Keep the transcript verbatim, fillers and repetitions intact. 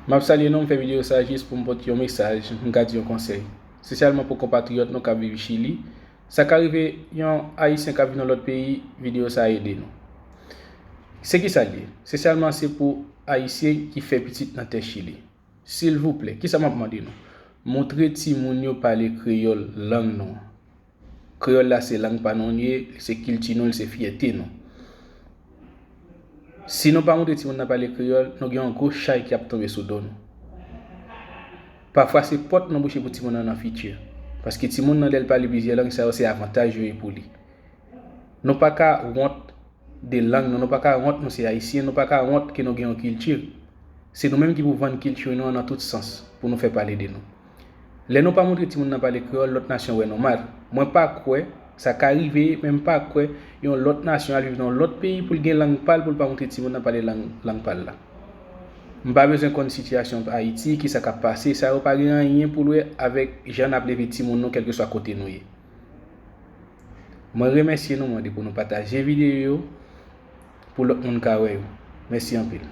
M ap salye nou, m fè videyo sa jis pou m pote yon mesaj, m ka di yon konsèy. Espesyalman pou konpatriyòt nou k ap viv Chili. Sa ka rive yon Ayisyen k ap viv nan lòt peyi, videyo sa a ede nou. Se ki sa l ye? Espesyalman se pou Ayisyen ki fè pitit nan tè Chili. Silvouplè, ki sa m ap mande nou? Montre timoun yo pale kreyòl, lang nou an. Kreyòl la se lang pa nou l ye, se kilti nou, l se fyète nou. Si nou pa montre timoun nan pale kreyòl, nou gen yon gwo chay k ap tonbe sou do nou. Pafwa se pòt nou bouche pou timoun nan nan fiti. Paske timoun nan lè l pale plizyè lang, sa yo se avantaj yo ye pou li. Nou pa ka wont de lang nou, nou pa ka wont nou se Ayisyen, nou pa ka wont ke nou gen yon kilti. Se nou menm ki pou vann kilti nou an nan tout sans pou nou fè pale de nou. Lè nou pa montre timoun nan pale kreyòl, lòt nasyon wè nou mal. Mwen pa kwè, sa ka rive, men m pa kwè yon lòt nasyon al viv nan yon lòt peyi pou l gen lang pa l, pou l pa montre timoun nan pale lang, lang pa l la. M pa bezwen konn sitiyasyon Ayiti, ki sa k ap pase, sa yo pa gen anyen pou l wè avèk jan n ap leve timoun nou, kèlkeswa kote nou ye. Mwen remèsye nou, mande pou nou pataje videyo yo pou lòt moun ka wè yo. Mèsi anpil.